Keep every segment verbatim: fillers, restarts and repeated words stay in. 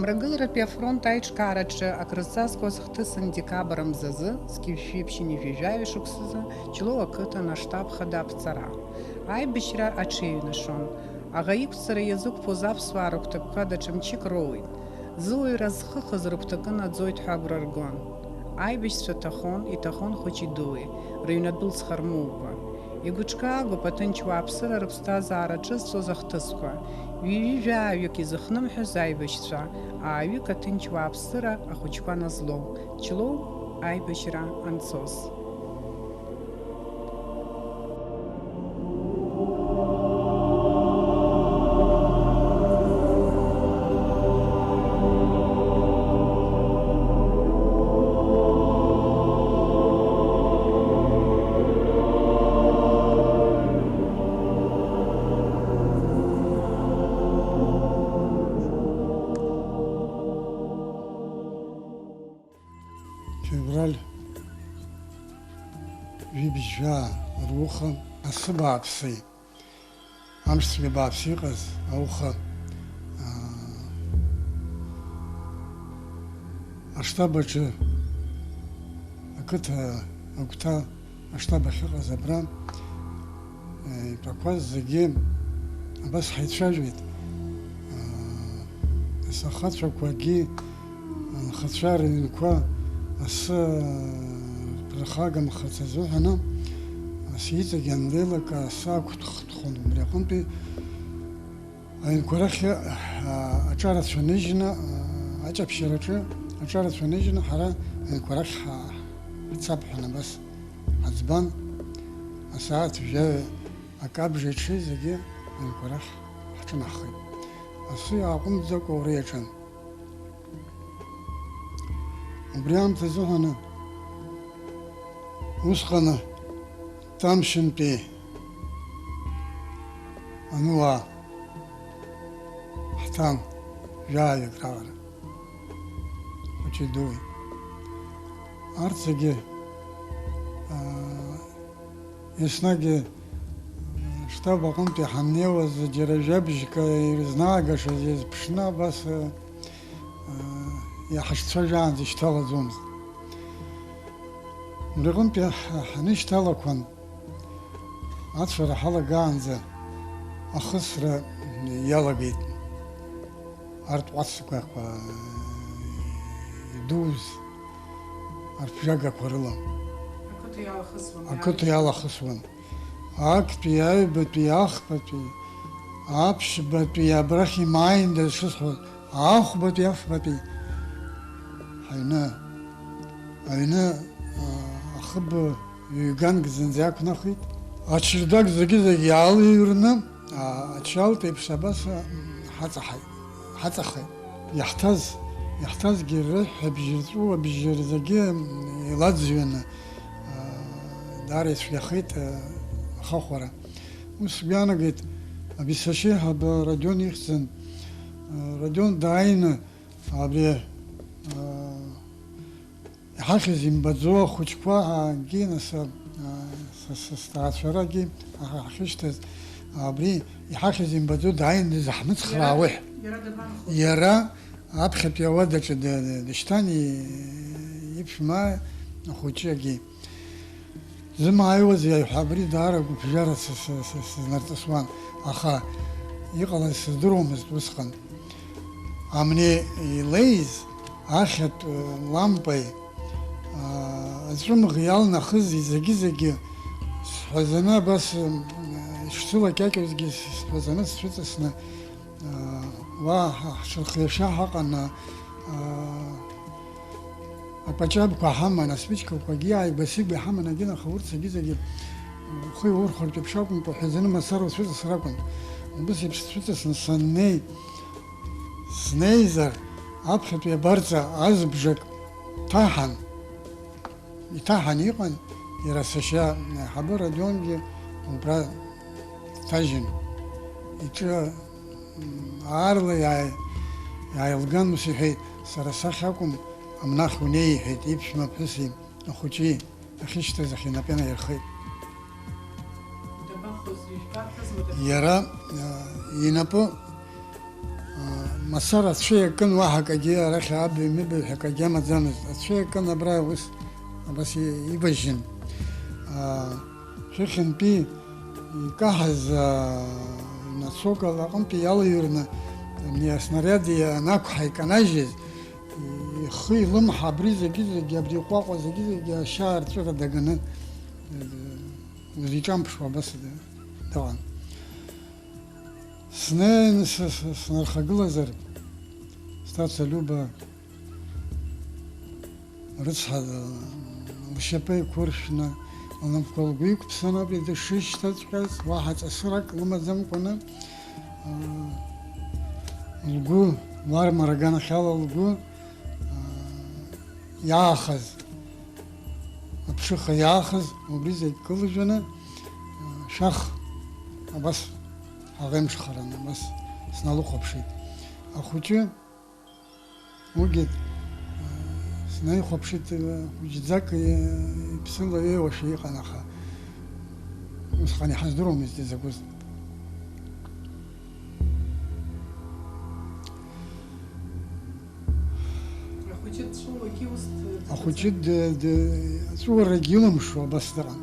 Мрагыларатәи афронт аиҿкаараҿы акрызҵазкуаз хҭысын декабр мзазы, зқьи жәшәи ԥшьынҩажәи жәаҩа шықәсазы, Ҷлоу ақыҭан аштаб хада аԥҵара. Аибашьра аҽеиҩнашон. Аӷа иқәҵара иазықәԥоз аԥсуаа рыгәҭакқәа даҽа мчык роуеит. Зыуаҩра зхыхыз рыгәҭакы наӡоит ҳәа агәра ргон. Аибашьцәа ҭахон, иҭахон хәыҷи-дуи, рыҩнатәылҵха рмукәа. Игәыҿкаагоуп аҭынч уааԥсыра рыԥсҭазаара ҿызҵоз ахҭысқәа. Ҩажәи жәаҩык изыхнымҳәыз аибашьцәа, ааҩык аҭынч уааԥсыра ахәыҷқәа назло, Ҷлоу аибашьра анцоз. Февраль жәибжьаа руха асы бааԥси, амшцәгьа бааԥс иҟаз ауха, аа, аштаб аҿы, ақыҭа агәҭа аштаб ахьыҟаз абра, э, итәақәаз зегьы абас ҳаицәажәеит. Э, асахацәақәагьы, анхацәа рыҩнқәа асы рԥырхагамхац азыҳәаны, асы иҵегь анлеилак, асы ақәҭхтәхон убри аҟынтәи. Аҩнқәа рахь, а, аҿарацәа ныжьны, а, аҷаԥшьараҿы аҿарацәа ныжьны ҳара аҩнқәа рахь ҳа-, ҳцап ҳәа абас ҳаӡбан, асааҭ жәаҩа акабжа аҽы зегьы аҩнқәа рахь ҳҿынаҳхеит. Асы иааҟәымҵӡакәа аура иаҿын. Убри аамҭазыҳәаны усҟаны Ҭамшьынтәи ануаа ҳҭан, жәаҩык раҟара, хәыҷи-дуи. Арҭ зегьы, аа, еснагь, аа, штаб аҟынтәи ҳаннеиуаз, џьара жәабжьк ирызнаагашаз иазԥшны абас, аа, иҳашцәажәаанӡа ишьҭалаӡомызт. Убри аҟынтәи ҳа-, ҳанышьҭалақәан, ацәара ҳалагаанӡа ахысра иалагеит. Арҭ ҟәацқәа идуз арԥжагақәа рыла. Ақыҭа иалахысуан. Ақыҭа иалахысуан. Актәи, аҩбатәи, ахԥатәи, аԥшьбатәи, абрахь имааиндаз шысҳәоз, ахәбатәи, афбатәи. Ҳаҩны, аҩны, а, ахыб ҩганк зынӡа иақәнахит. Ачардак зегьы-зегь иаалыҩрны, а, ачалтә еиԥш абас, а, ҳаҵаҳаит, ҳаҵахеит. Иаҳҭаз, иаҳҭазгьы рыҳәҳәабжь рҵәыуабжь рзегьы, м, еилаӡҩаны, аа, даара ицәгьахеит, аа, ахахәара. Ус сгәы иаанагеит, абисашьеиҳабы Родион ихьӡын. Родион дааины абри, аа, иҳахьыз имбаӡо ахәыҷқәа аагьы, нас, аа, са, са сҭаацәарагьы ҳа-, ҳахьышьҭаз, абри иҳахьыз имбаӡо дааины дызҳмыцхраауеи ҳәа. Иара, иара дабанхоз? Иара аԥхьатәи ауадаҿы ды-, ды-, дышьҭан, и-, иԥшәма ахәыҷы агьи. Зымааиуаз иаҳәа абри даара гәыԥжәара сы-, сы-, сы-, сызнарҵысуан, аха иҟалаз сыздыруамызт усҟан. Амни илеиз ахьатә, э, лампеи, аа, аҵәымӷ иалнахыз зегьы-зегьы сҳәазаны абас, м, ишсылакьакьозгьы сҳәазаны сцәыҵысны, аа, уа ҳ-, ҳҽырхиашьа ҳаҟан, аа, апаҷабқәа ҳаман, аспичкақәагьы ааигәа-сигәа иҳаман, агьын, аха урҭ зегьы-зегьы ухы иурхәартә еиԥш акәымкәа, ҳәазаны мацара уцәыҵасыр акәын. Убыс еиԥш сцәыҵасны саннеи, снеизар, аԥхьатәи абарҵа азбжак ҭаҳан. Иҭаҳан иҟан, иара сашьа Ҳабы Родионгьы убра дҭажьын. Иҿы, м, аарла иааи-, иааилган, ус иҳәеит, сара сахь акәым, амнахь унеи, иҳәеит, иԥшәма ԥҳәыси ахәыҷи ахьышьҭаз ахь инапы инаирхеит. Дабахәоз, ижәбахьазма, даб- Иара, а, инапы, Мацара ацәа иакын, уаҳа акагьы арахь абаҩ-мыбаҩ ҳәа акагьы амаӡамызт. Ацәа иакын абра ус, абас и-, иважьын. А, шәыхьынтәи икаҳаз, а, нацокала аҟынтәи иалыҩрны, ани аснариад ианақәҳа иканажьыз, ихы, илымҳа, абри зегьы-зегьы, абри иҟәаҟәа зегьы-зегьы ашьаарҵәыра даганы, э, узиҿамԥшуа абас д-, дыҟан. Снеин с-, с-, снархагылазар, сҭаца Люба рыцҳа, э, лшьапы еиқәыршәны, лнапқәа лгәы иқәԥсан ауп дышишьҭаҵәҟьаз, уаҳа ҵасырак лымаӡамкәаны, э, лгәы, лармара аганахьала лгәы, э, иаахаз, аԥшыха иаахыз, убри зегь кылжәаны, шәах, абас ҳаӷеимшхараны, абас сналыхәаԥшит. Ахәыҷы, уигьы, снаихәаԥшит, хәыҷӡак иԥсы лаҩеиуашәа иҟан, аха усҟан иҳаздыруамызт изакәыз. Ахәыҷы дҵәыуагьы ус д-, Ахәыҷы д-, д-, аҵәыуарагьы илымшо абас дыҟан.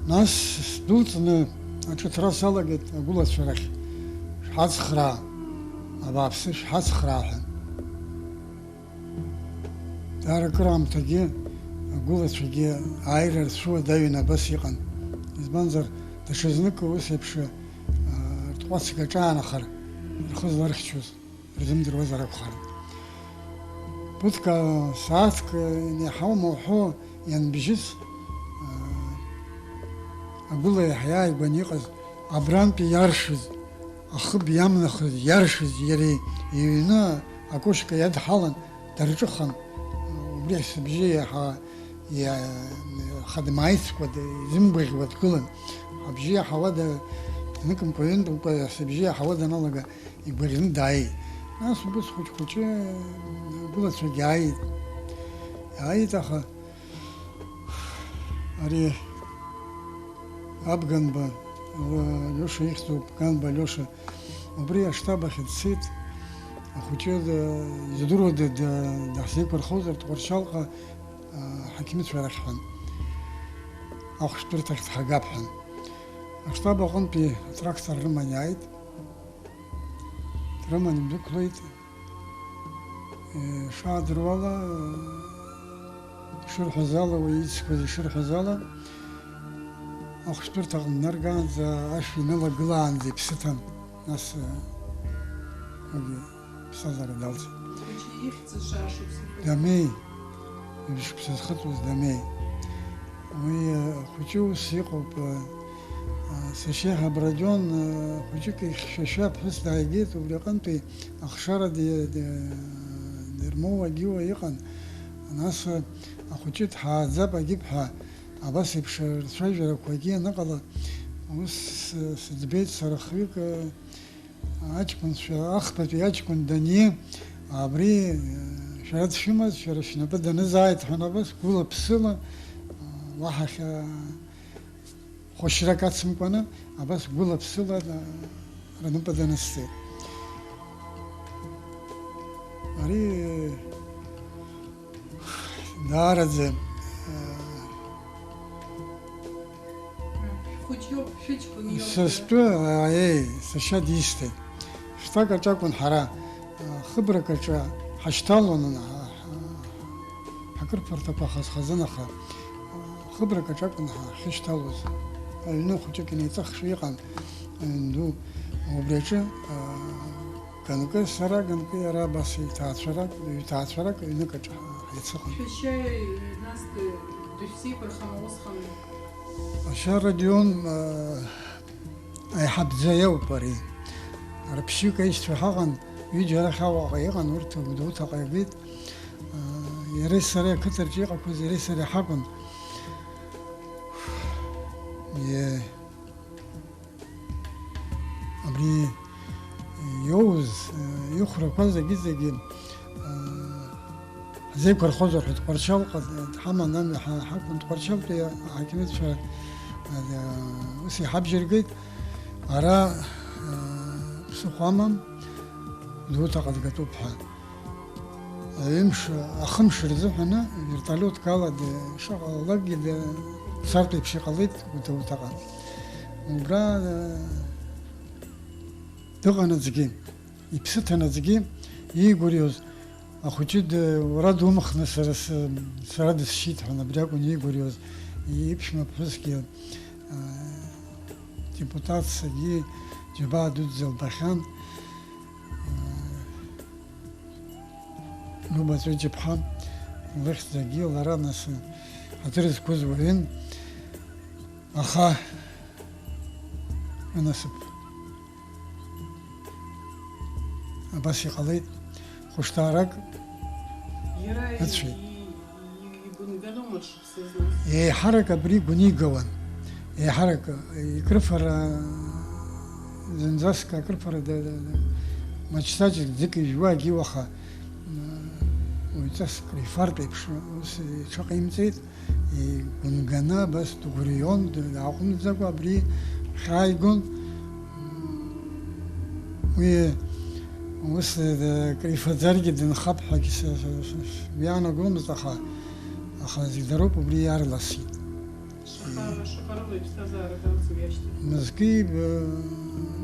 Нас сдәылҵны аҿыҭра салагеит агәылацәа рахь. Шәҳацхраа, абааԥсы, шәҳацхраа ҳәа. Даара акыраамҭагьы агәылацәагьы ааира рцәыуадаҩын абас иҟан. Избанзар, даҽазнык ус еиԥш, аа, ртҟәацга аҿаанахар рхы злархьчоз рзымдыруазар акәхарын. Ԥыҭк, аа, сааҭк, аа, инеиҳаума уҳәо ианбжьыс, аа, агәыла иаҳа иааигәаны иҟаз абрантәи иаршыз, ахыб иамнахыз, иаршыз иара иҩны акошка иадҳалан, дарҿыхан, убри сыбжьы иаҳа иа-, хадмааицкәа д-, изымгәаӷьуа дгылан. Абжьы иаҳауа да-, зныкымкәа-ҩынтәымкәа сыбжьы иаҳауа даналага, игәаӷьны дааит. Нас убыс хәыҷ-хәыҷы агәылацәагьы ааит. Иааит, аха ари Абганба, Лиоша ихьӡуп, Ганба Лиоша. Убри аштаб ахь дцеит, ахәыҷы д-, издыруада д-, даҳзеиқәырхозар, Тҟәарчалҟа, а, ҳақьымцәа рахь ҳәан, ахәшәтәырҭахь дҳагап ҳәан. Аштаб аҟынтәи атрактор рыман иааит, дрыман идәықәлеит. Ишаадыруала, ишырҳәаз ала, уи ицқәаз ишырҳәаз ала, ахәшәтәырҭаҟны днаргаанӡа, ашә инылагылаанӡа иԥсы ҭан. Нас, уигьы иԥсҭазаара далҵит. Хәыҷы ихьӡ шашықәса. Дамеи, ҩажәа шықәса зхыҵуаз Дамеи. Уи, ахәыҷы ус иҟоуп, сашьа Ҳабрадион, хәыҷык ихьшәашәа аԥҳәыс дааигеит, убри аҟынтәи ахшара ди-, ди-, дырмоу агьиуа иҟан. Нас ахәыҷы дҳааӡап агьиԥҳа, абас еиԥш рцәажәарақәагьы аныҟала, ус с-, сыӡбеит сара хҩык, аҷкәынцәа, ахԥатәи аҷкәын даниз, абри, шәара дшәымаз, шәара шәнапы данызааит ҳәа, абас гәыла-ԥсыла, уаҳа хьа-, хәашьрак ацымкәаны, абас гәыла-ԥсыла, а, рнапы данысҵеит. Ари даараӡа, а, Шәхәыҷ иоуп, шәыҷкәын иоуп. Са стәы, аиеи, сашьа дисҭеит. Шҭак аҿакәын ҳара, а, хыбрак аҿы ҳашьҭалон, а, ҳа-, ҳакырԥарҭақәа хаз-хазын, аха, а, хыбрак аҿакәын ҳахьышьҭалоз. Аҩны хәыҷык инеиҵыхшәа иҟан, аҩн ду. Убри аҿы, а, ганкы сара, ганкы иара, абас иҭаацәарак, ҩ-, ҭаацәарак ҩнык аҿы ҳа-, ҳаицыҟан. Шәашьа, нас д-, дышәзеиқәырхама усҟан? Лашьа Родион, а, аиҳаб ӡа иоуп ари. Рыԥшьҩык аишьцәа ҳаҟан, ҩыџьа арахь Аҟәаҟа иҟан, урҭ Гәдоуҭаҟа иагеит. А, иареи сареи ақыҭаҿы иҟақәаз иареи сареи ҳакәын. Е-, Абри иоуз, ихәрақәа зегьы-зегьы, ҳзеиқәырхозар ҳәа Тҟәарчалҟа дҳаман, ами, ҳа-, ҳакәын Тҟәарчалтәи аҳақьымцәа, ус иҳабжьыргеит. Ара, Сыхәама, Гәдоуҭаҟа дгатәуп ҳәа. Аҩымш, ахымш рзыҳәаны вертолиотк ала д-, шаҟа лакгьы д-, дцартә еиԥш иҟалеит Гәдоуҭаҟа. Убра, э, дыҟан аӡәгьы, иԥсы ҭан аӡәгьы, иигәырҩоз ахәыҷы д-, уара думхны сара с-, сара дысшьит ҳәа, абри акәын иигәырҩоз, иԥшәма ԥҳәысгьы, э, депутат, саргьы џьабаа дуӡӡа лбахьан. Э, Нуба Ҵәыџьаԥҳа лыхьӡагьы лара нас ҳаҭыр зқәыз уаҩын, аха анасыԥ абас иҟалеит, хәышҭаарак Иара ацәеит. И-, и-, игәынганоума шықәса зны? Еиҳарак абри гәнигауан. Еиҳарак икрыфара, зынӡаск акрыфара да-, да-, да-, маҷ-саҷ ӡык ижәуагьы уаха, м, уаҩҵас крифартә еиԥш ус иҽаҟаимҵеит, игәынганы абас дгәырҩон, д-, дааҟәымҵӡакәа абри хьааигон. Уи ус, э, крифаӡаргьы дынхап ҳәагьы с-, с-, с-, сгәы иаанагомызт, аха, аха зегь дароуп, убри иаарласит. Шаҟа, шаҟа рыла иԥсҭазаара далҵуеи ашьҭахь? Мызкы иб-,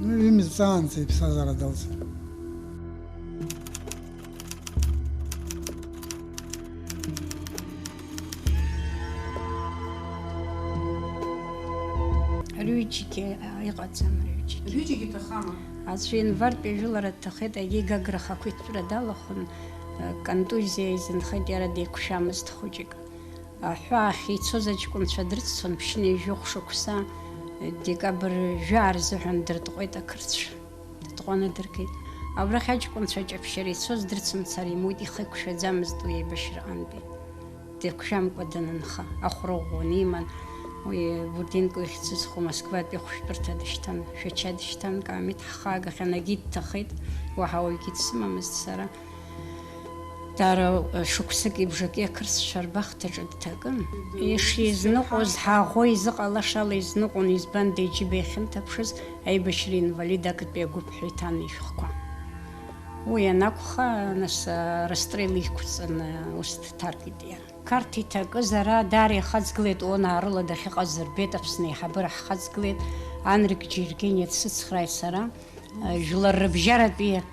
ну, имҵаанӡа иԥсҭазаара далҵит. Рҩыџьегьы, а, иҟаӡам, рҩыџьегьы. Рҩыџьегьы ҭахама? Аӡәы инвартә ижәылара дҭахеит, егьи Гагра ахақәиҭтәра далахәын, а, контузиа изынхеит, иара деиқәшәамызт хәыҷык. Аҳәаахь ицоз аҷкәынцәа дрыццон ԥшьынҩажәи жәохә шықәса, а, декабр жәаа рзыҳәан дыртҟәеит ақырҭцәа. Дытҟәаны дыргеит. Абрахь аҷкәынцәа аҷаԥшьара ицоз дрыцымцар имуит, ихы еиқәшәаӡамызт уи аибашьраҟынтәи. Деиқәшәамкәа данынха, ахәра ӷәӷәаны иман. Уи Бурденко ихьӡызху Москватәи ахәшәтәырҭа дышьҭан, Шәача дышьҭан, Каамеҭ ҳхаагахьан, агид дҭахеит, уаҳа уаҩгьы дсымамызт сара. Даара, э, шықәсыки бжаки ақырҭцәа рбахҭаҿы дҭакын. Ишизныҟәоз, ҳаӷоу изыҟалашала изныҟәон, избан, иџьыба иахьынҭаԥшыз, аибашьра инвалид актәи агәыԥ ҳәа иҭан ишәҟәқәа. Уи анакәха, нас, арастрел иқәҵаны ус дҭаркит иара. Қарҭ иҭакыз ара даара ихаҵгылеит, Онаа рыла дахьыҟаз рбеит, Аԥсны аиҳабыра ҳхаҵгылеит, Анрик Џьергениа дсыцхрааит сара, э, жәлар рыбжьаратәи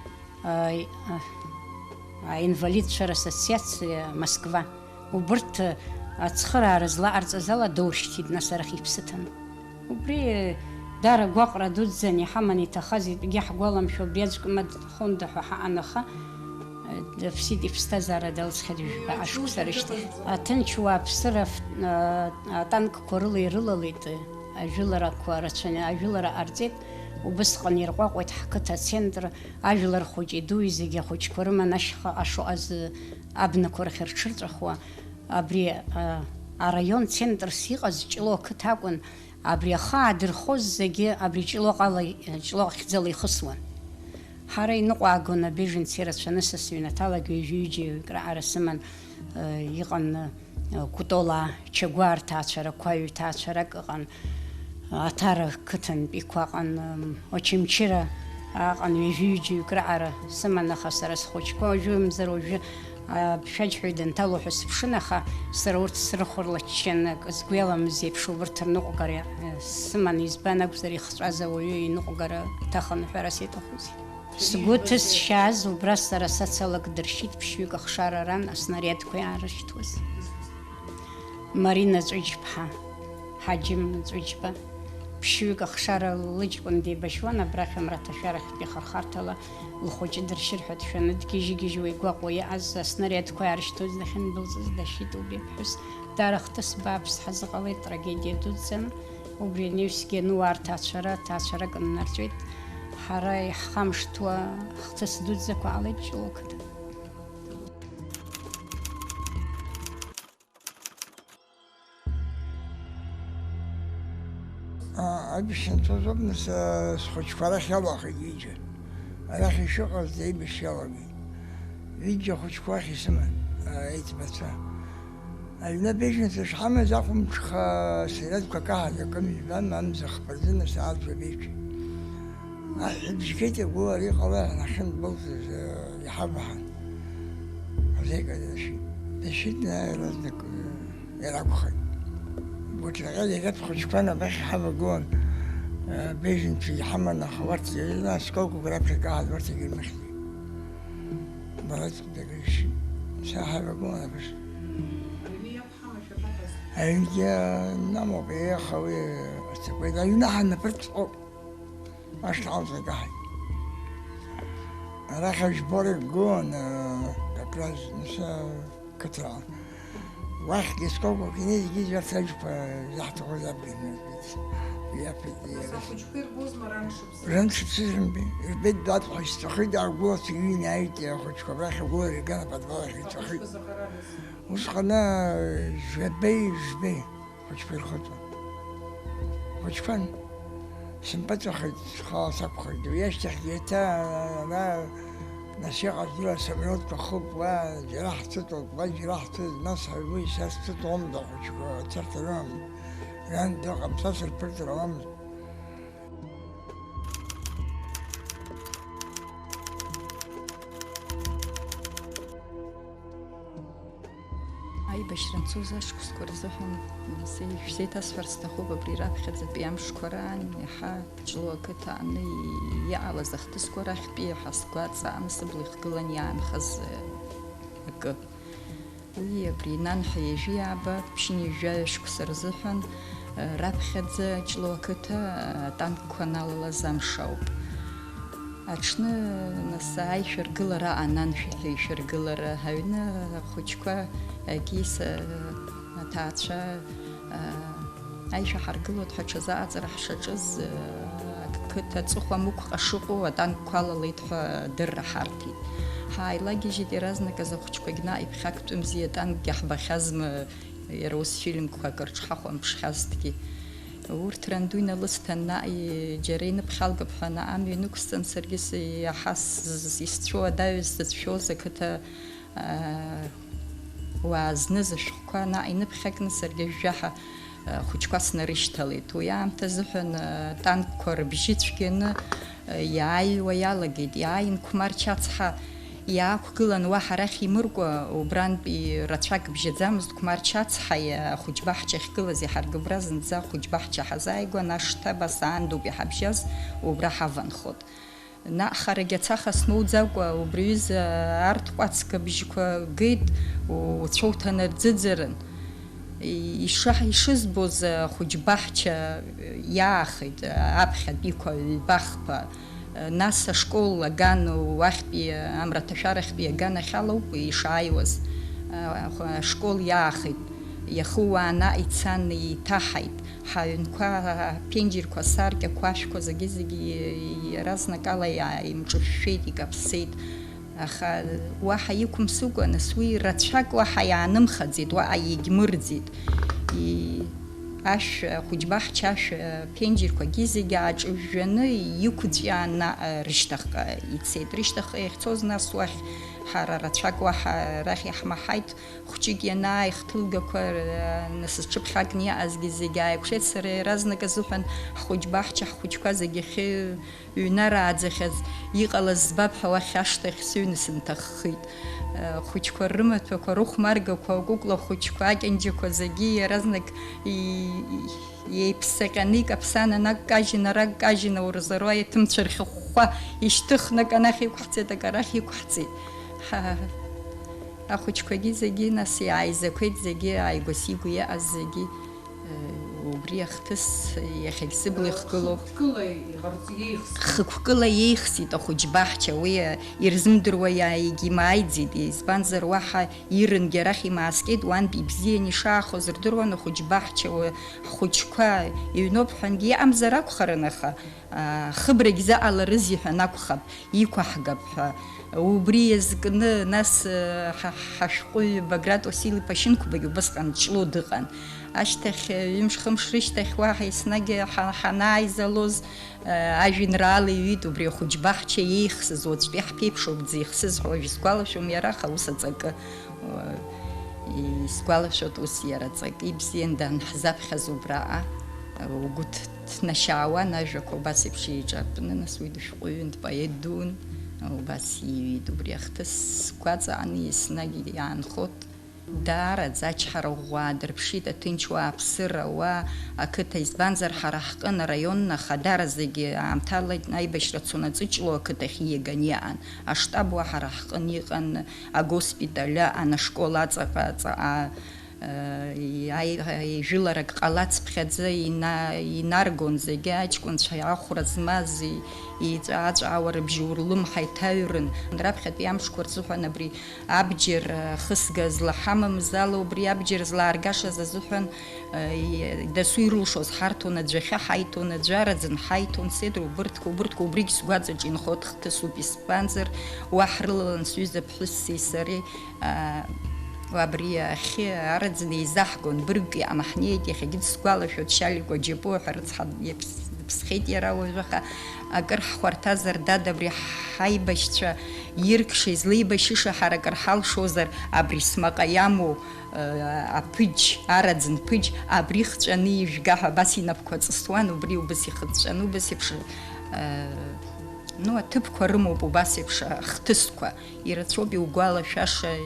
а, а, аинвалидцәа рассоциациа Москва. Убырҭ, а, ацхыраара злаҟарҵаз ала доуршьҭит, нас арахь иԥсы ҭаны. Убри, а, даара гәаҟра дуӡӡан иҳаман, иҭахаз итәгьы ҳгәаламшәо, убри аӡәк ма дхонда ҳәа ҳаҟан, аха, а, дыԥсит, иԥсҭазаара далҵхьеит жәба ашықәса рышьҭахь. Аҭынч уааԥсыра аф-, а, атанкқәа рыла ирылалеит, а, ажәыларақәа рацәаны ажәылара ҟарҵеит, убысҟан ирҟәаҟәеит ҳқыҭа ацентр, Ажәлар хәыҷи дуи зегьы ахәыҷқәа рыман ашьха ашоҟа азы абнақәа рахь рҽырҵәахуа, абри, а, араион центрс иҟаз Ҷлоу ақыҭа акәын, абри ахы аадырхоз зегьы абри Ҷлоу ҟала, Ҷлоу ахьӡала ихысуан. Ҳара иныҟәаагон абеженци рацәаны, са сыҩнаҭалагьы ҩажәи ҩыџьа еиҩык раҟара сыман, а, иҟан, а, Кәтолаа, Чагәаа рҭаацәарақәа, ҩҭаацәарак ыҟан. Аҭара қыҭантәиқәа аҟан, Очамчыра аҟан, ҩажәи ҩыџьаҩык раҟара сыман, аха сара схәыҷқәа уажәымзар уажәы, а, ԥшәаџьҳәаҩ дынҭало ҳәа сыԥшын, аха сара урҭ срыхәырлаччан, акы сгәы иаламыз еиԥш убырҭ рныҟәгара, э, сыман, избан акәзар, ихҵәаз ауаҩы иныҟәгара ҭахын ҳәарас иаҭахузеи? Сгәы ҭызшьааз убра сара сацалак дыршьит, ԥшьҩык ахшара ран аснариадқәа иаарышьҭуаз. Марина Ҵәыџьԥҳа, Ҳаџьым Ҵәыџьба, ԥшьҩык ахшара лыҷкәын деибашьуан, абрахь амраҭашәарахьтәи ахырхарҭала лхәыҷы дыршьыр ҳәа дшәаны дгьежьы-гьежьуа игәаҟуа иҟаз аснариадқәа иаарышьҭуаз дахьындәылҵыз дашьит убри аԥҳәыс. Даара хҭыс бааԥс ҳазыҟалеит, трагедиа дуӡӡан. Убри анаҩсгьы ануаа рҭаацәара, ҭаацәарак ннарҵәеит. Ҳара иаҳхамышҭуа хҭыс дуӡӡақәа ҟалеит Ҷлоу ақыҭан. А, аибашьра анцоз ауп, нас, а, схәыҷқәа арахь иалахеит ҩыџьа. Арахь ишыҟаз аибашьра иалагеит. Ҩыџьа ахәыҷқәа уахь исыман, а, аиҵбацәа. Аҩны абеженцәа шҳамаз ахәымҽха, а, снарядқәа каҳаз акымҩбан, амза хԥа рзын асааҭ жәабеиԥш. Аҳ ибжьгеит агәылара иҟалар ҳәа ҳахьындәылҵыз, э, иҳабҳәан. Азеиқәа дашәит. Дашәит, наи иаразнак, э, иара акәхеит. Гәыҭраҟьа иагатә хәыҷқәа набахь иҳавагылан, э, беженцәа иҳаман, аха урҭ ирыла асколкқәа раԥхьа икаҳаз урҭ егьырмыхьӡеит. Бараҵәҟьа дагьышьит. Са ҳавагылан абас. Аҩны иақәҳама шәабаҟаз? Аҩнгьы намоуп, еиха уи аццакуеит. Аҩны ҳаннапырҵҟьоуп. Ашҭа алҵагахьеит. Арахь ажәбора гон, э, как раз, нас, э, қыҭа. Уахьгьы сколько книжки зацәажәпа, заҳҭахоз абганы. Иафеит, Нас иафеит. Ахәыҷқәа ирбозма ран шықәса? Ран шықәса зымби. Ирбеит, дадҳәа сҭахеит, аагәылацәа иҩны ааит, ахәыҷқәа абрахь агәылара ирган, аподвал ахь ицахеит. Ахәыҷқәа заҟарадаз? Усҟан, э, жәабеи, жәбеи. Хәыҷқәа ирхыҵуан. Хәыҷқәан. Сымпыҵахеит, схала сакәхеит. Уи ашьҭахьгьы еиҭа ара нас иҟаз уи асамолиотқәа хылт, уа џьара ҳцыҵуеит, уа џьара ҳцыҵ, нас уи са сцыҵуамызт ахәыҷқәа, ацарҭа рымамызт. Ран дыҟам, са сырԥырҵыр ауамызт. Аибашьра анцоз ашықәсқәа рзыҳәан се-, шәзеиҭасҳәар сҭахуп, абри раԥхьаӡатәи амшқәа раан иаҳа Ҷлоу ақыҭа аҟны иҟалаз ахҭысқәа рахьтәи иаҳа сгәаҵа аан сыбла ихгылан иаанхаз, э, акы. Уи абри нанҳәа ҩажәи ааба, ԥшьынҩажәаҩа шықәса рзыҳәан, э, раԥхьаӡа Ҷлоу ақыҭа, э, атанкқәа аналалаз амш ауп. Аҽны, нас, аишәаргылара анаан, шәаҳәаҩ ишәаргылара, аҩны ахәыҷқәа, агьыс, аҭаацәа, аишәа ҳаргылоит ҳәа аҽазыҟаҵара ҳшаҿыз, ақыҭа аҵыхәа амықәҟа шыҟоу атанкқәа алалеит ҳәа адырра ҳарҭеит. Ҳааилагьежьит иаразнаказ ахәыҷқәагь наҟ иԥхьактәымзи, атанкгьы ҳбахьазма, иара ус фильмқәак рыҽҳахәамԥшхьазҭгьы. Урҭ ранду иналысҭан, наҟ и-, џьара иныԥхьалгап ҳәа, наҟ амҩа инықәсҵан, саргьы с-, иаҳа с-, исцәоу адаҩыз сзыцәшәоз ақыҭа, аа, уаа зныз ашәҟәқәа наҟ иныԥхьакны, саргьы жәаҳа, аа, хәыҷқәа снарышьҭалеит. Уи аамҭа азыҳәан, аа, танкқәа рыбжьы цәгьаны, аа, иааҩуа иалагеит. Иааин Қәмарч ацҳа иаақәгылан, уаҳа арахь имыркәа, убрантәи рацәак бжьаӡамызт, Қәмарч ацҳа, иа-, ахәыҷбаҳча ахьгылаз иҳаргылт, убра зынӡа ахәыҷбаҳча ҳазааигәан, ашҭа абас аандоуп иҳабжьаз, убра ҳаванхот. Наҟ харагь ацаха смоуӡакәа, убри аҩыза арҭ кәацгабжьқәа геит, уцәа уҭанарӡыӡарын. Ишаҳ-, ишызбоз, ахәыҷбаҳча иаахеит, аԥхьатәиқәа ҩбахԥа, нас ашкол аган, уахьтәи амраҭашәарахьтәи аган ахь алоуп ишааиуаз, ашкол иаахеит, иахууааны ицан, еиҭаҳаит, ҳаҩнқәа, аԥенџьырқәа, асаркьақәа, ашәқәа зегьы-зегьы иаразнакала иааимҿышәшәеит, икаԥсеит. Аха уаҳа иқәымсыкәа, нас уи рацәак уаҳа иаанымхаӡеит, уаҟа иагьмырӡит. И-, ашә, ахәыҷбаҳча ашә, аԥенџьырқәагьы зегьы ааҿыжәжәаны иқәҵәиаан наҟ рышьҭахьҟа ицеит. Рышьҭахьҟа иахьцоз нас уахь ҳара рацәак уаҳа арахь иаҳмаҳаит. Хәҷык ианааих, ҭылгақәа, р-, нас зҽыԥхьакны иҟазгьы зегьы ааикәшеит. Сара иаразнак азыҳәан ҳхәыҷбаҳча, ҳхәыҷқәа зегьы ахьы ҩнарааӡахьаз иҟалаз збап ҳәа уахь ашҭахь сыҩны сынҭаххит. Э, хәыҷқәа рымаҭәақәа, рыхәмаргақәа, акәыкәла хәыҷқәа, акьанџьақәа зегьы иаразнак и-, и-, еиԥсаҟьаны икаԥсан, анак кажьын, арак кажьын, ауразоура иаҭымцәа рхьыхәхәа ишьҭыхны акы анахь иқәҳҵеит, акы арахь иқәҳҵеит. Ҳа, ахәыҷқәагьы зегьы нас иааизақәеит, зегьы ааигәа-сигәа иҟаз зегьы. Убри ахҭыс иахьагь сыбла ихгылоуп. Хықәкыла иҟарҵ-, иеихсит. Хықәкыла иеихсит ахәыҷбаҳча, уи ирзымдыруа иааигьы имааиӡеит, избанзар, уаҳа ирынгьы арахь имааскьеит, уантәи ибзианы ишаахоз рдыруан, ахәыҷбаҳча, уи ҳхәыҷқәа иҩноуп ҳәангьы иҟамзар акәхарын, аха, аа, хыбрагь заҟаларызеи ҳәа анакәхап. Иқәаҳгап ҳәа. Убри иазкны, нас, ҳа-, ҳашәҟәыҩҩы Баграт Уасил-иԥа Шьынқәбагь убысҟан Ҷлоу дыҟан. Ашьҭахь, ҩымш-хымш рышьҭахь уаҳа еснагь ҳа-, ҳанааизалоз, ажәеинраала иҩит убри ахәыҷбаҳча иеихсыз, уаҵәтәи ҳԥеиԥшуп дзеихсыз ҳәа уажә исгәалашәом иара, аха ус аҵакы, исгәалашәоит ус иара аҵакы ибзиан данҳзаԥхьаз убраҟа, угәы ҭ-, Днашьаауан ажәақәа убас еиԥш еиҿартәны, нас уи дышәҟәыҩҩын, дпоет дуун, убас иҩит. Убри ахҭыс сгәаҵааны еснагь иаанхот. Даараӡа ачҳара ӷәӷәа аадырԥшит аҭынч уаа, аԥсыра уаа, ақыҭа, избанзар, ҳара ҳҟын араионна ахадара зегьы аамҭала аибашьра цон, аҵәыҷлоу ақыҭахь ииаган иаан. Аштаб уа ҳара ҳҟын иҟан, агоспиталь аан, ашкол аҵаҟа, аҵаҟа, Ежәыларак ҟалацыԥхьаӡа ина-, инаргон зегьы аҷкәынцәа, ахәра змаз, и-, иҵәа-, аҵәаауа рыбжьы урлымҳа иҭаҩрын. Раԥхьатәи амшқәа рзыҳәан абри абџьар, ахысга злаҳамамыз ала, убри абџьар злааргашаз азыҳәан, и-, дасу ирылшоз ҳарҭон, аӡәахьы ҳаиҭон, аӡәараӡын ҳаиҭон, седр убырҭқәа, убырҭқәа убригь сгәаҵаҿ инхот хҭысуп, избанзар, уа ҳрылалан сҩыза ԥҳәысси сареи, Абри ахьы араӡны еизаҳгон, быргк иаамаҳнеит, иахьагьы дысгәалашәоит, Шьаликәа Џьапуа ҳәа рыцҳа иаԥс-, дыԥсхеит иара уажәы, аха акыр ҳхәарҭазар, дад, абри ҳаибашьцәа иркша, излеибашьыша ҳара акыр ҳалшозар, абри смаҟа иамоу, э, аԥыџь, араӡын ԥыџь, абри хҵәаны ижәга ҳәа абас инапқәа ҵысуан, убри убас ихыҵәҵәаны, убас еиԥш, э, ну, аҭыԥқәа рымоуп убас еиԥш ахҭысқәа. Ирацәоуп иугәалашәаша,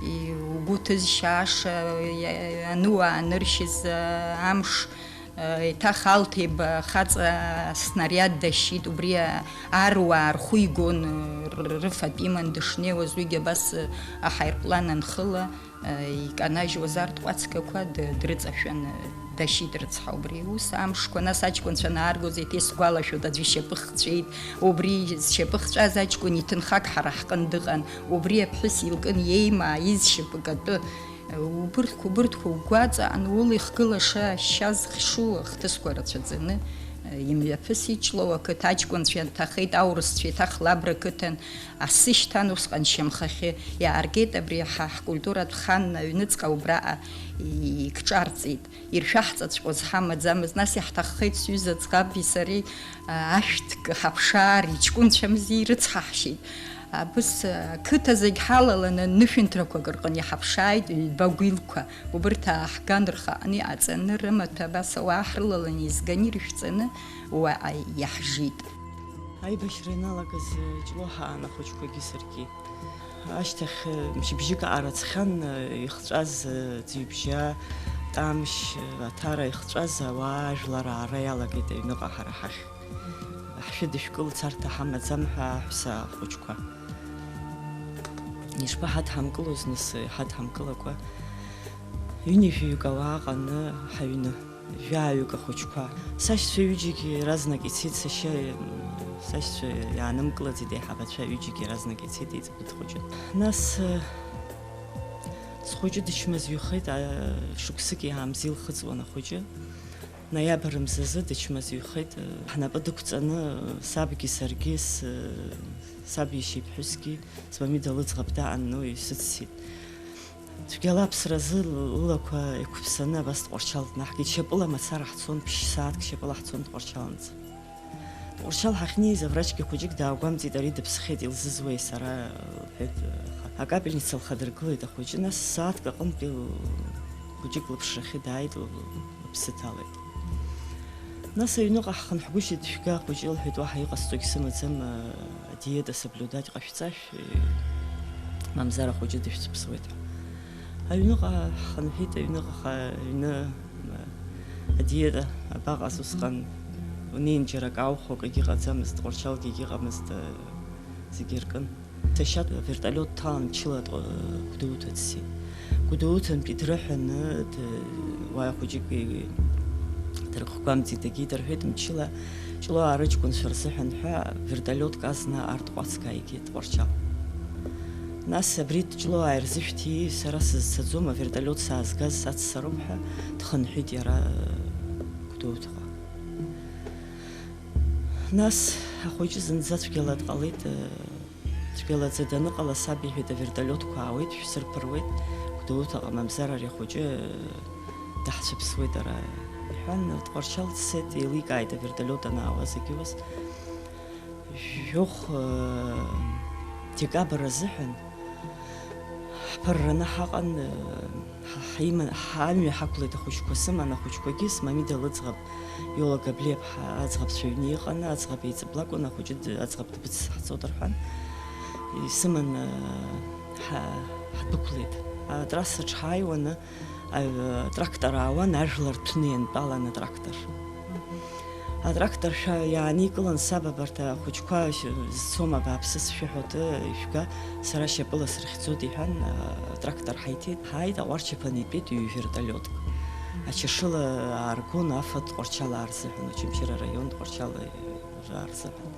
и-, угәы ҭызшьааша, иа-, ануаа аныршьыз, а, амш, а, еиҭах Алҭеиба хаҵа аснариад дашьит, убри а-, аруаа рхәы игон, р-, рыфатә иман дышнеиуаз, уигьы абас, а, аҳаирплан анхыла, а, иканажьуаз арҭ ҟәацгақәа д-, дрыҵашәан, а, дашьит рыцҳа убри. Ус амшқәа, нас аҷкәынцәа анааргоз, еиҭа исгәалашәоит, аӡәы ишьапы хҵәеит, убри зшьапы хҵәаз аҷкәын иҭынхак ҳара ҳҟын дыҟан, убри аԥҳәыс илкын иеимаа изшьапы катәы. Убырҭқәа, убырҭқәа угәаҵаан, ула ихгылаша ашьа зхьшу ахҭысқәа рацәаӡаны, имҩаԥысит Ҷлоу ақыҭа аҷкәынцәа ианҭахеит, аурысцәа еиҭах Лабра қыҭан асы шьҭан, усҟан шьамхахьы иааргеит абри ҳа ҳкультуратә хан аҩныҵҟа убраҟа икҿарҵеит. Иршәаҳҵаҵәҟьоз ҳамаӡамызт, нас иаҳҭаххеит сҩыза ӡӷаби сареи, а, ашәҭк ҳаԥшаар, иҷкәынцәамзи ирыцҳаҳшьеит. Абыс, а, ақыҭа зегь ҳалаланы нышәынҭрақәак рҟны иҳаԥшааит, ҩба гәилқәа, убырҭ ааҳган, рхаҟны иҟаҵаны, рымаҭәа абас ауаа ҳрылаланы изганы ирышәҵаны уаҟа иаҳжит. Аибашьра ианалагаз, Ҷлоу ҳаан ахәыҷқәагьы саргьы. Ашьҭахь, мчыбжьык аарыцхьан, ихҵәаз, ӡҩыбжьа, Тамшь, Аҭара ихҵәаз ауаа ажәлар аара иалагеит аҩныҟа ҳара ҳахь. Ҳшәыдышәкылц арҭ ҳамаӡам ҳәа аҳәса хәыҷқәа. Ишԥаҳадҳамкылоз нас, иҳадҳамкылакәа, ҩынҩажәаҩык ауаа ҟаны ҳаҩны. Жәаҩык ахәыҷқәа. Сашьцәа ҩыџьагьы иаразнак ицеит, сашьа, сашьцәа иаанымгылаӡеит, аиҳабацәа ҩыџьагьы иаразнак ицеит, еиҵбы дхәыҷын. Нас, э, схәыҷы дычмазаҩхеит, а, шықәсык иаамзеилхыҵуан ахәыҷы. Ноиабр мзазы дычмазаҩхеит, э, ҳнапы дықәҵаны, сабгьы саргьы, с-, саб иашьа иԥҳәысгьы, смамида лыӡӷаб даан, ну, исыццеит. Цәгьала аԥсразы лылақәа еиқәыԥсаны абас Тҟәарчал днаҳгеит. Шьапыла мацара ҳцон, ԥшь-сааҭк шьапыла ҳцон Тҟәарчалнӡа. Тҟәарчал ҳахьнеиз, аврачгьы хәыҷык даагәамҵит, ари дыԥсхьеит, илзызуеи сара, лҳәеит, аха акапельница лхадыргылеит ахәыҷы, нас сааҭк аҟынтәи хәыҷык лыԥшрахьы дааит, лыԥсы ҭалеит. Нас аҩныҟа ҳхынҳәгәышьеит, шәга ахәыҷы, лҳәеит, уаҳа иҟасҵогь сымаӡам, адиета соблюдать ҟашәҵа, шә-, мамзар ахәыҷы дышәцәыԥсуеит ҳәа. Аҩныҟа ҳхынҳәит, аҩныҟа ха-, аҩны, м, адиета абаҟаз усҟан, унеин џьара акы аухәо акгьы ыҟаӡамызт, Тҟәарчалгьы егьыҟамызт, зегьы иркын. Сашьа вертолиот дҭалан мчыла Тҟ-, Гәдоуҭа дцеит. Гәдоуҭантәи дрыҳәаны, д-, уаҩ хәыҷык и-, дырхгәамҵит, дагьидырҳәеит, мчыла Ҷлоу арыҷкәынцәа рзыҳәан ҳәа вертолиотк азна арҭ ҟәацк ааигеит Тҟәарчал. Нас абри Ҷлоу ааирзышәҭи, сара сызцаӡом, авертолиот саазгаз саццароуп ҳәа дхынҳәит иара Гәдоуҭаҟа. Нас ахәыҷы зынӡа цәгьала дҟалеит, цәгьалаӡа даныҟала, саб иҳәеит, авертолиотқәа аауеит, шәсырԥыруеит, Гәдоуҭаҟа мамзар ари ахәыҷы даҳцәыԥсуеит ара, иҳәан, Тҟәарчал дцеит, еиликааит авертолиот анаауаз егьиуаз. Жәохә, э, декабр азыҳәан Ԥырраны ҳаҟан, ҳа-, ҳиман, ҳамҩа ҳақәлеит ахәыҷқәа сыман, ахәыҷқәагьы смамида лыӡӷаб, Иола Габлиаԥҳа аӡӷабцәа ҩны иҟаны, аӡӷаб еиҵбы лакәын, ахәыҷы д-, аӡӷаб дбыцҳҵоит рҳәан, исыманы, ҳа-, ҳдәықәлеит. Атрассаҿ ҳааиуаны, аҩ-, трактор аауан, ажәлар ҭәны иантәалан атрактор. Атрактор шәа иааникылан, саб абарҭ ахәыҷқәа ш-, зцом абааԥсы сшәыҳәоит, ишәга, сара шьапыла срыхьӡоит, иҳәан, атрактор ҳаиҭеит, ҳааит, аҟәарчаԥан итәеит ҩ-вертолиотк. Ачашыла ааргон, афатә Тҟәарчал аарзыҳәан, Очамчыра араион Тҟәарчал аарзыҳәан.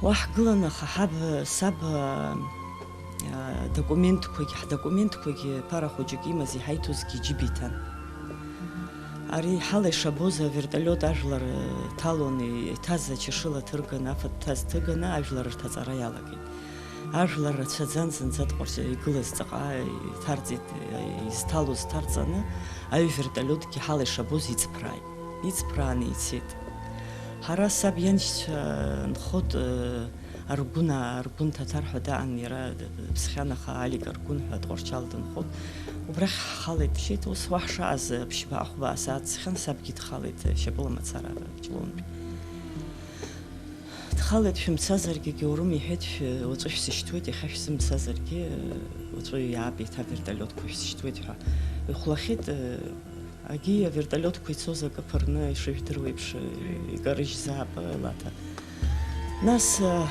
Уа ҳгылан, аха ҳаб, саб, а, документқәагь, ҳдокументқәагь ԥара хәыҷык имаз иҳаиҭозгьы иџьыба иҭан. Ари ҳала ишабоз авертолиот ажәлар, э, ҭалон, и-, иҭаз ачашыла ҭырганы, афатә ҭаз ҭыганы ажәлар рҭаҵара иалагеит. Ажәлар рацәаӡан зынӡа Тҟәарчал игылаз ҵаҟа иҭарҵеит, э, изҭалоз ҭарҵаны, аҩ-вертолиотгьы ҳала ишабоз иҵԥрааит. Иҵԥрааны ицеит. Ҳара саб ианшьцәа нхот, э, Аргәына, Аргәын Ҭаҭар ҳәа даан, иара д-, д-, дыԥсхьан, аха Алик Аргәын ҳәа Тҟәарчал дынхот. Убрахь ҳхалеит, ишеит, ус уа ҳшааз, ԥшьба-ахәба асааҭ схьан, сабгьы дхалеит, э, шьапыла мацара, Ҷлоунтәи. Дхалеит, шәымцазаргьы, Геурым иҳәеит, шә-, уаҵәы шәсышьҭуеит, иахьа шәзымцазаргьы, э, уаҵәы иаап, еиҭа вертолиотқәа шәсышьҭуеит ҳәа. Ихәлахьеит, э, Агьи авертолиотқәа ицоз акы ԥырны, ишыжәдыруа еиԥш, икарыжьзаап, лаҭа. Нас, э,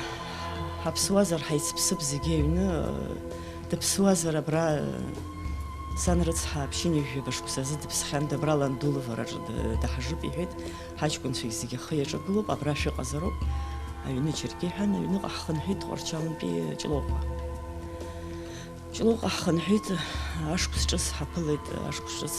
ҳаԥсуазар ҳаицыԥсып зегьы аҩны, э, дыԥсуазар абра, э, сан рыцҳа ԥшьынҩажәаба шықәсазы дыԥсхьан, дабра ланду лывараҿы д-, даҳжып, иҳәеит, ҳаҷкәынцәагь зегьы ахы иаҿагылоуп, абра шәыҟазароуп, аҩны џьаргьы, иҳәан, аҩныҟа ҳхынҳәит Тҟәарчалнтәи Ҷлоуҟа. Ҷлоуҟа ҳхынҳәит, ашықәс ҿыц ҳаԥылеит, ашықәс ҿыц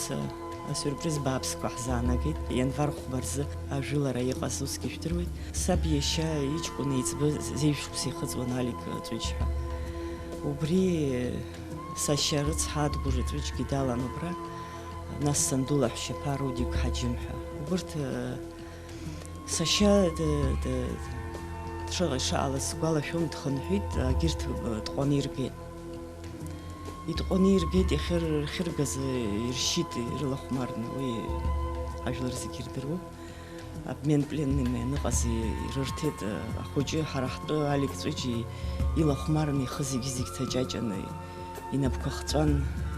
асиурприз бааԥсқәа ҳзаанагеит. Ианвар хәба рзы ажәылара иҟаз усгьы жәдыруеит. Саб иашьа иҷкәын еиҵбы зежә шықәса ихыҵуан Алик Ҵәыџь ҳәа. Убри сашьа рыцҳа Адгәыр Ҵәыџьгьы далан убра, нас санду лаҳәшьаԥа Рудик Ҳаџьым ҳәа. Убырҭ, сашьа д-, д-, дшыҟа-, ишаалаз сгәалашәом, дхынҳәит, агьырҭ, э, дҟәаны иргеит. Итҟәаны иргеит, иахьыр-, иахьыргаз иршьит ирылахәмарны, уи ажәлар зегьы ирдыруоуп. Обмен пленными аныҟаз ирырҭеит, ахәыҷы ҳара ҳтәы Алик Ҵәыџь илахәмарны ихы зегьы-зегь ҭаҷаҷаны инапқәа хҵәан,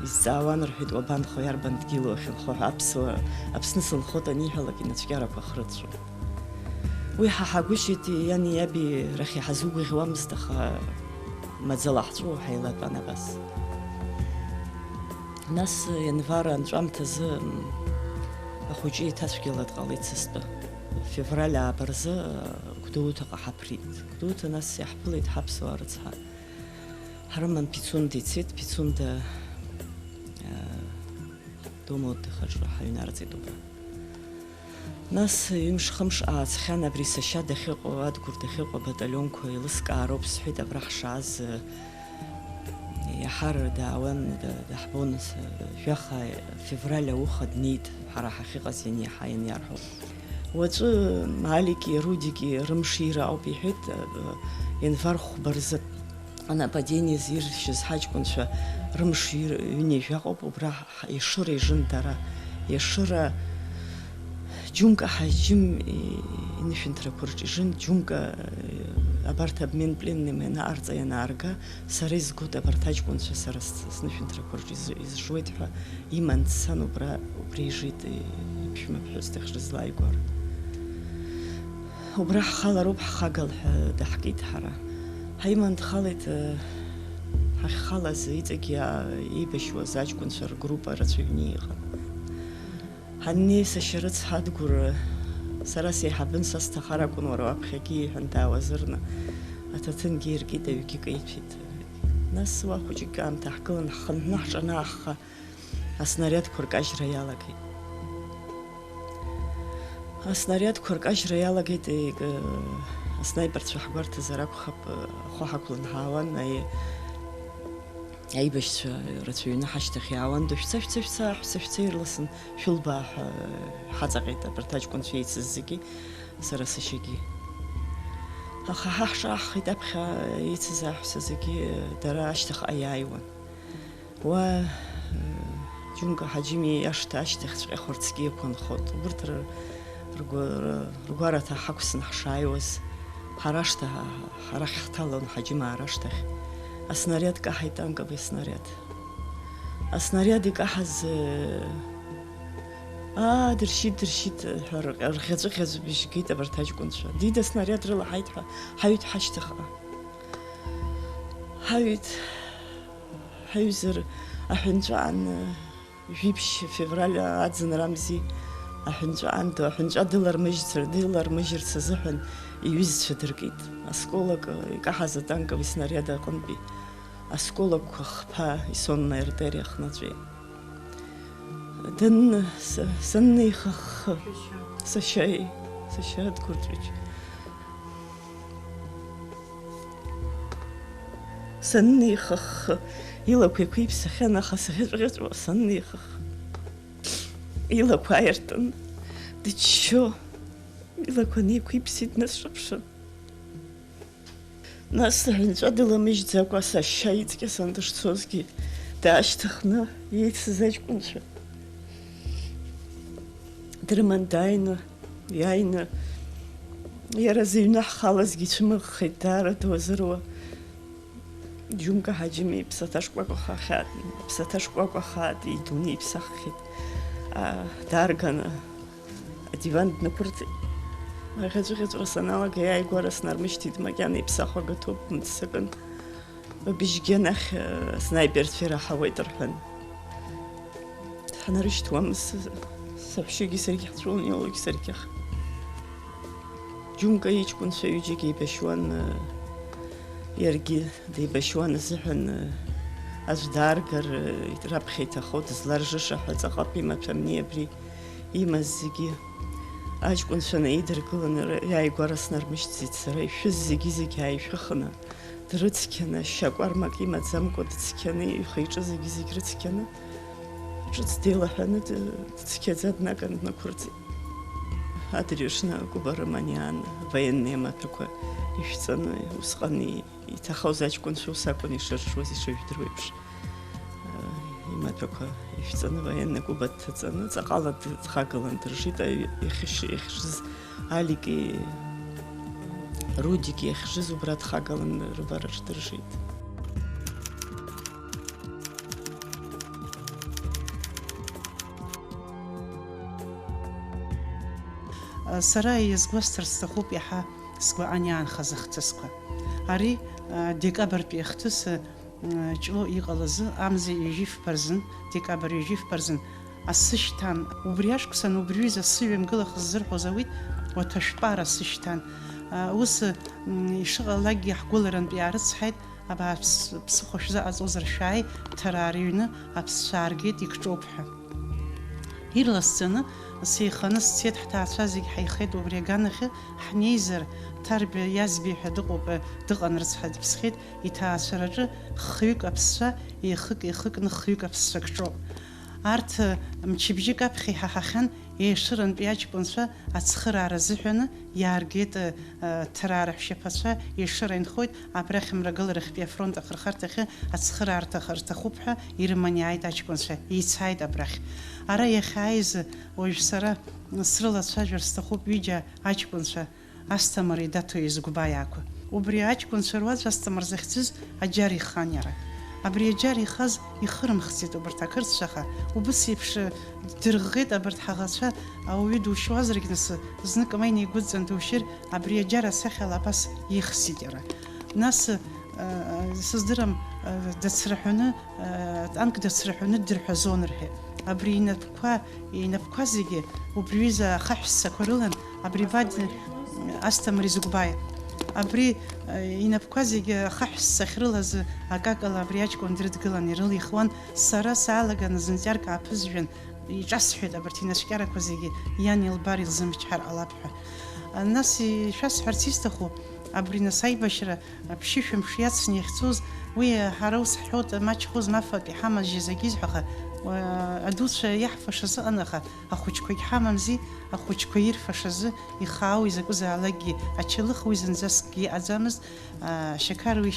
изҵаауан, рҳәеит, уабанхо, иарбан дгьылу ахьынхо ҳәа, аԥсуа, Аԥсны сынхоит аниҳәалак инацәкьарақәа хрыцәон. Уи ҳа ҳагәышьеит, иани иаби рахь иҳазугәаӷьуамызт, аха маӡала ҳҵәыуо ҳаилатәан абас. Нас, ианвар анҵәамҭазы, м, ахәыҷы еиҭа цәгьала дҟалеит сыстәы. Февраль ааба рзы, ы, Гәдоуҭаҟа ҳаԥрит. Гәдоуҭа нас иаҳԥылеит ҳаԥсуаа рыцҳа. Ҳрыман Пицунда ицеит, Пицунда, ы, Дома отдыхаҿы ҳаҩнарҵеит убра. Нас ҩымш-хымш ааҵхьан, абри сашьа дахьыҟоу, Адгәыр дахьыҟоу абаталионқәа еилыскаароуп сҳәеит, абра ҳшааз, иаҳар даауан, да-, даҳбон, с-, жәаха февраль ауха днеит, ҳара ҳахьыҟаз ианиаҳа, ианиарҳәо. Уаҵәы Алики Рудики рымшира ауп иҳәеит, январ хәба рзы. Анападение зиршьыз ҳаҷкәынцәа рымш ҩынҩажәа ыҟоуп, убра ҳ-, Ешыра ижын дара. Ешыра џьумка Ҳаџьым и-, инышәынҭрақәа рҿы ижын, џьумка, э, абарҭ обмен пленными анаҟарҵа ианаарга, сара изгоит абарҭ аҷкәынцәа сара с-, снышәынҭрақәа рҿы из-, изжуеит ҳәа иман дцан убра, убра ижит, э, иԥшәма ԥҳәыс дахьрызлааигәара. Убра ҳхалароуп ҳхагал ҳәа даҳкит ҳара. Ҳаиман дхалеит, э, ҳахьхалаз иҵегь иа-, еибашьуаз аҷкәынцәа ргруппа рацәаҩны иҟан. Ҳаннеи сашьа рыцҳа Адгәыр, сара сеиҳабын, са сҭахар акәын уара уаԥхьагьы, иҳәан даауазырны, аҭаҭынгьы иркит, аҩгьы кеиҭәеит. Нас уа хәыҷык аамҭа ҳгылан, ҳхынҳәны ҳҿанааҳха, аснариадқәа ркажьра иалагеит. Аснариадқәа ркажьра иалагеит, ек-, аснаиперцәа ҳгәарҭазар акәхап, ахәы ҳақәлан ҳаауан, аи-, аибашьцәа рацәаҩны ҳашьҭахь иаауан, дышәца, шәца, шәца, аҳәса шәца ирласын, шәылбаа ҳәа ҳаҵаҟьеит абарҭ аҷкәынцәа еицыз зегьы, сара сашьагьы. Аха ҳа ҳҿааҳхеит аԥхьа еицыз аҳәса зегьы, дара ашьҭахьҟа иааиуан. Уа, э, Џьумка Ҳаџьыми иашҭа ашьҭахьҵәҟьа хәарцкы иақәынхоит. Убырҭ ры-, ргәы-, ры-, ргәараҭа ҳақәсны ҳшааиуаз, ҳара ашҭа ҳа-, ҳа-, ҳарахь ҳҭалон Ҳаџьымаа рашҭахь. Аснариад каҳаит, танковый снариад. Аснариад икаҳаз, э, аа, дыршьит, дыршьит, ҳәа рҟьа-, рӷьаҵәы-ӷьаҵәбыжь геит абарҭ аҷкәынцәа. Дида, аснариад рылаҳаит ҳәа, ҳаҩит ҳашьҭахьҟа. Ҳаҩит, ҳаҩызар аҳәынҵәа аан, жәиԥшь февраль аӡынра амзи, аҳәынҵәа аан ду, аҳәынҵәа дылармыжьцыр-, дылармыжьырц азыҳәан иҩызцәа дыркит. Осколок, икаҳаз атанковый снариад аҟынтәи осколокқәа хԥа исонна артери ахнаҵәеит. Данны, са-, саннеихаххы, сашьа, сашьа дгәырҵәыч. Саннеихаххы, илақәа еиқәиԥсахьан, аха сӷьыҵәыӷьыҵәуа саннеихаххы, илақәа ааиртын, дыччо, илақәа неиқәиԥсеит, днасҿаԥшын. Нас аҳәынҵәа дыламыжьӡакәа сашьа иҵкьасан дышцозгьы, даашьҭыхны иеицыз аҷкәынцәа дрыман дааины, иааины, иара зыҩны ҳхалазгьы ицәымыӷхеит, даара дуазыруа. Џьумка Ҳаџьыми иԥсаҭа шкәакәа хааит, иԥсаҭа шкәакәа хааит, идунеи иԥсаххьеит. А, даарганы адиван днықәырҵеит. Аӷьаҵәыӷьаҵәра саналага, иааигәара снармышьҭит, макьана иԥсахәага ҭоуп, дмыццакын. Быбжьгьы анахь, э, снайперцәа ираҳауеит рҳәан. Ҳнарышьҭуамызт, с-, саҳәшьагьы саргьы ҳҵәуон, иоулак саргьы. Џьумка иҷкәынцәа ҩыџьагьы еибашьуан, э, иаргьы деибашьуан азыҳәан, э, аӡә дааргар, э, раԥхьа иҭахо дызларжыша ҳәа ҵаҟатә имаҭәамни абри имаз зегьы. Аҷкәынцәа наидыргыланы ра-, иааигәара снармышьҭӡеит сара, ишәыз зегьы-зегьы ааишәыхны, дрыцқьаны, ашьа кәармак имаӡамкәа дыцқьаны, ихы-иҿы зегьы-зегь рыцқьаны, ҿыц деилаҳәаны д-, дцқьаӡа днаган днықәырҵеит. Адырҩаҽны Кәыба рыман иаан, военный амаҭәақәа ишәҵаны, усҟан и-, иҭахоз аҷкәынцәа ус акәын ишыржуаз, ишыжәдыруа еиԥш. Имаҭәақәа ишәҵаны, военный Кәыба дҭаҵаны, ҵаҟала д-, дхагылан дыржит, аҩ-, иахьыш-, иахьжыз Алики, Рудики иахьжыз убра дхагылан рыбараҿ дыржит. Сара иазгәасҭар сҭахуп иаҳа сгәаҟан иаанхаз ахҭысқәа. Ари, а, декабртәи ахҭыс, а, ҷло иҟалазы, амза ҩажәи фба рзын, декабр ҩажәи фба рзын, асы шьҭан. Убри ашықәсан убри ҩыза асы ҩамгыла хыззырҳәоз ауит, уаҭәашәпара асы шьҭан. А, ус, м, ишыҟалакгьы ҳгәыларантә иаарыцҳаит, абааԥс, ԥсыхәа шәзыҟаҵозар шәааи, Ҭараа рыҩны аԥсцәа ааргеит, икҿоуп ҳәа. Ирласӡаны сеиханы сцеит, ҳҭаацәа зегь ҳаихеит убри аганахьы, ҳнеизар, Ҭарбеи Иазбеи ҳәа дыҟоуп, дыҟан, рыцҳа дыԥсхьеит, иҭаацәараҿы хҩык аԥсцәа еихык-еихыкны хҩык аԥсцәа кҿоуп. Арҭ мчыбжьык аԥхьа иҳаҳахьан, еишырантәи аҷкәынцәа ацхыраара азыҳәаны иааргеит, э, Ҭараа раҳәшьаԥацәа еишыра инхоит, абрахь Мрагыларахьтәи афронт ахырхарҭахьы ацхыраарҭа рҭахуп ҳәа ирыман иааит аҷкәынцәа, еицааит абрахь. Ара иахьааиз уажә сара срылацәажәар сҭахуп ҩыџьа аҷкәынцәа, Асҭамыри Даҭои Зыгәбаиаақәа. Убри аҷкәынцәа руаӡә Асҭамыр захьӡыз аџьар ихан иара. Абри аџьар ихаз ихырымхӡеит убарҭ ақырҭцәа, аха убыс еиԥш ддырӷӷеит абарҭ ҳаӷацәа, ауаҩы душьуазаргь нас, знык ма инеигәыдҵан душьыр, абри аџьар асахьала абас ихьзеит иара. Нас, э, сыздырам, э, дацраҳәаны, э, танк дацраҳәаны ддырҳәазон рҳәеит. Абри инапқәа, инапқәа зегьы убри ҩыза ахаҳә ссақәа рылан, абри Бади, э, Асҭамыр Изыгәбаи. Абри, э, инапқәа зегьы ахаҳә ссахь рылаз акакала абри аҷкәын дрыдгылан ирылихуан, сара саалаганы зынҵәарк ааԥызжәан, иҿасҳәеит абарҭ инацәкьарақәа зегьы иан илбар илзымчҳар ҟалап ҳәа. Нас ишәасҳәарц исҭаху, абри нас аибашьра ԥшьышәымш иацны иахьцоз, уи ҳара ус ҳҳәоит, маҷхозма, афатә иҳамаз жьазагьы изҳәаха, Адуцәа иаҳфашаз ыҟан, аха ахәыҷқәагь ҳамамзи, ахәыҷқәа ирфашазы ихаау изакәызаалакгьы ачалых уи зынӡаскгьы иҟаӡамызт, ашьақар уи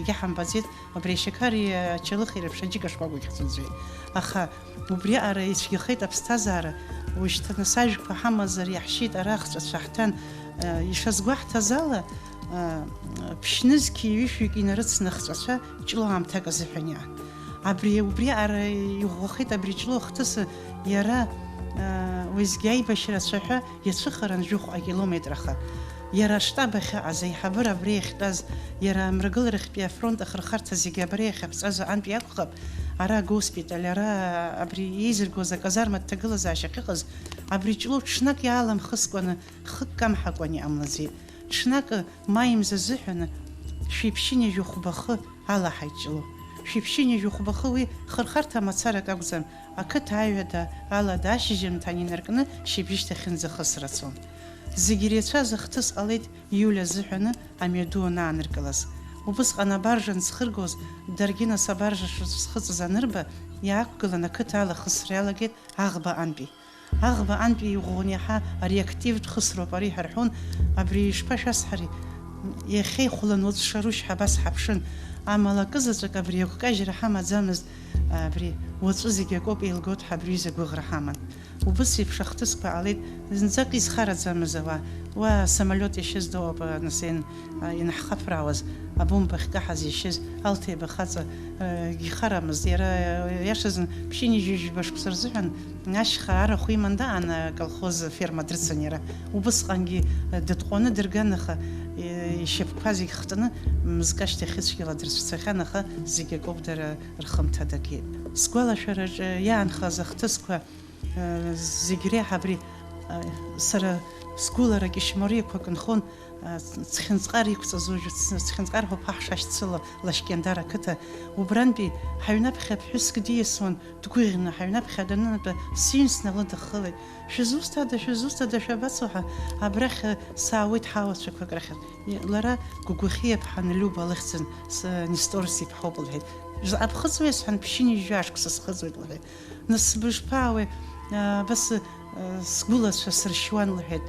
егьаҳамбаӡеит, убри ашьақари ачалыхи рыԥшаџьыка шкәакәагь хцәыӡәеит. Аха убриаҟара ицәгьахеит аԥсҭазаара, уажәшьҭа нас ажәқәа ҳамазар иаҳшьит, ара ахҵәацәа ҳҭан, ишазгәаҳҭаз ала, ԥшьнызқьи ҩышәҩык инарыцны ахҵәацәа ҷлоу аамҭак азыҳәан иаан. Абри убриаҟара иӷәӷәахеит абри ҷлоу ахҭысы, иара, уеизгьы аибашьра ацәаҳәа иацәыхаран жәохә акилометр, аха иара аштаб ахьыҟаз, аиҳабыра абра иахьтәаз, иара амрагыларахьтәи афронт ахырхарҭа зегьы абра иахьаԥҵәаз аҟынтә иакәхап, ара агоспиталь, ара абри еизыргоз аказарма аҭагылазаашьа ахьыҟаз, абри ҷлоу ҽнак иааламхыскәаны, хык камҳакәан иҟамлаӡеит. Ҽнакы, маи мза азыҳәаны, шәиԥшьыни жәохә бахы алаҳаит ҷлоу. Шәиԥшьыни жәохә бахы уи хырхарҭа мацарак акәӡам, ақыҭа аҩада, алада ашьыжьымҭан инаркны шьыбжьышьҭахьынӡа хысра цон. Зегь иреицәаз ахҭыс ҟалеит иуль азыҳәаны амҩаду анааныркылаз. Убысҟан абаржа анцхыргоз, даргьы нас абаржа шрыцәхыҵыз анырба, иаақәгылан ақыҭа ала ахысра иалагеит аӷба антәи. Аӷба антәи иӷәӷәаны иаҳа ареактивтә хысроуп ари ҳәа рҳәон, абри ишԥашәасҳари, иахьа ихәлан уаҵә шарушь ҳәа абас ҳаԥшын, амала акызаҵәык абри агәкажьра ҳамаӡамызт, абри уаҵәы зегь акоуп еилгоит ҳәа абри ҩыза гәыӷра ҳаман. Убыс еиԥш ахҭысқәа ҟалеит, зынӡак изхараӡамыз ауаа, уа асамолиот иашьыз дыҟоуп, нас ин-, а, ианҳхаԥраауаз, абомба ахькаҳаз иашьыз Алҭеиба хаҵа, э, гьхарамызт. Иара, э, иашазын, ԥшьынҩажәи жәба шықәса рзыҳәан ашьха арахә иман даан, аколхоз ферма дрыцын иара. Убысҟангьы, э, дытҟәаны дырган, аха, э, ишьапқәа зегь хтны, мызкы ашьҭахь ицәгьала дрыцәцахьан, аха зегь акоуп дара рхымҭа дагеит. Сгәалашәараҿы иаанхаз ахҭысқәа, э, зегь реиҳа абри, э, сара сгәылара кьышьмариақәак нхон, э, цхьынҵҟар иқәҵаз уажәы ц-, цхьынҵҟар ҳәа ԥаҳшашьцыла Лашькьандар ақыҭа, убрантәи ҳаҩнаԥхьа ԥҳәыск диасуан, дгәыӷьны, ҳаҩнаԥхьа данынатәа сиҩсны лыдыххылеит. Шәызусҭада, шәызусҭада, шәабацо ҳәа, абрахь, э, саауеит ҳауацәақәак рахь. Лара Гәыгәыхьиаԥҳа Нелиуба лыхьӡын, с-, Несторс иԥҳоуп, лҳәеит. Аԥхыӡуеи сҳәан, ԥшьынҩажәи жәашықәса схыҵуеит, лҳәеит. Нас бышԥаауеи, абас, сгәылацәа сыршьуан, лҳәеит.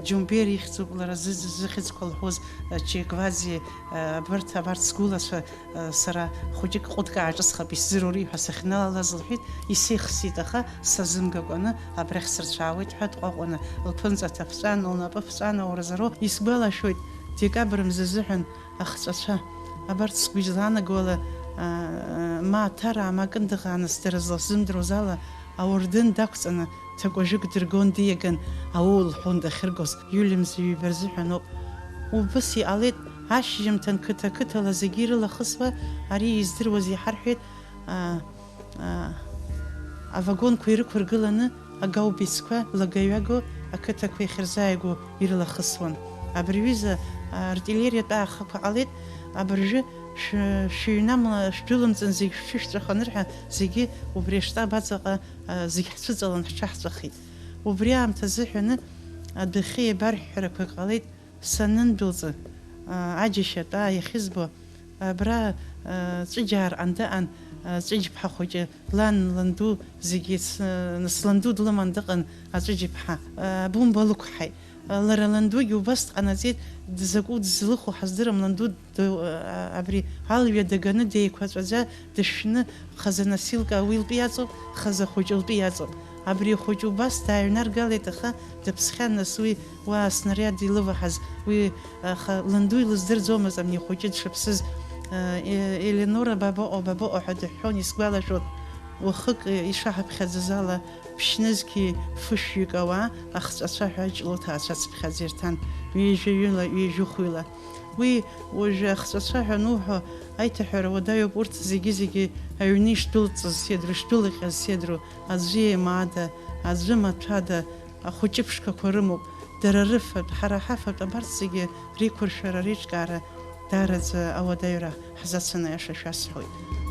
Џьумбер ихьӡуп лара, зы-, зы-, зыхьӡқәа лҳәоз, Че Гвази, абарҭ, абарҭ сгәылацәа, сара хәыҷык ҟәыдк ааҿысхып, исзырури ҳәа сахьналалаз, лҳәеит, исеихсит, аха сазымгакәаны абрахь сырцәаауеит ҳәа дҟәаҟәаны лԥынҵа ҭаԥҵәан, лнапы ԥҵәан ауразоуроу исгәалашәоит, декабр мза азыҳәан ахҵәацәа. Абарҭ сгәы излаанаго ала, аа, ма Аҭараа, ма Кындыӷаа, нас дара зласзымдыруаз ала, ауардын дақәҵаны, ҭакәажәык дыргон, диаган, ауу лҳәон дахьыргоз, иули мза ҩба рзыҳәаноуп. Убыс иҟалеит, ашьжьымҭан қыҭа-қыҭала зегьы ирылахысуа, ари издыруаз иҳарҳәеит, аа, аа, авагонқәа ирықәыргыланы, агаубицқәа лагаҩаго ақыҭақәа иахьырзааигәоу ирылахысуан. Абри аҩыза, а, артиллериатә аахақәа ҟалеит, абыржәы шә-, шәыҩнамла, шәдәылымҵын, зегь шәҽышәҵәахын рҳәа, зегьы убри аштаб аҵаҟа, а, зегь ҳцәыҵалан ҳҽаҳҵәахит. Убри аамҭазы ҳәаны адәахьы еибарҳәҳәарақәак ҟалеит. Санындәылҵы, а, аџьашьа атәаа иахьызбо, абра, а, Ҵәыџьаа рҟан дыҟан, а, Ҵәыџьԥҳа хәыҷы, лан, ланду, зегьы ц-, нас ланду длыман дыҟан Аҵәыџьԥҳа. А, абомба лықәҳаит. А, лара ландугьы убас дҟанаҵеит, дзакәу дызлыху ҳаздырам, ланду д-, а, абри алҩа даганы деиқәаҵәаӡа дышәны, хазы носилка уи лтәы иаҵоуп, хазы ахәыҷы лтәы иаҵоуп. Абри ахәыҷы убас дааҩнаргалеит, аха дыԥсхьан, нас уи уа аснариад илываҳаз, уи, аха ланду илыздырӡомызт, абни ахәыҷы дшыԥсыз. Е-, Еленора, бабаҟоу, бабаҟоу ҳәа дыҳәҳәон, исгәалашәон, уахык, е, ишаҳаԥхьаӡаз ала, ԥшьнызқьи фышәҩык ауаа ахҵәацәа ҳәа ҷлоу ҭаацәацыԥхьаӡа ирҭан, ҩажәаҩыла, ҩажәихәҩыла. Уи уажәы ахҵәацәа ҳәа ануҳәо, аиҭаҳәара уадаҩуп, урҭ зегьы-зегьы аҩны ишдәылҵыз седру, ишдәылҟьаз седру, аӡәы еимаада, аӡәы маҭәада, ахәыҷы ԥшқақәа рымоуп, дара рыфатә, ҳара ҳафатә, абарҭ зегьы реиқәыршәара, реиҿкаара даараӡа ауадаҩра ҳзацын, аиаша шәасҳәоит.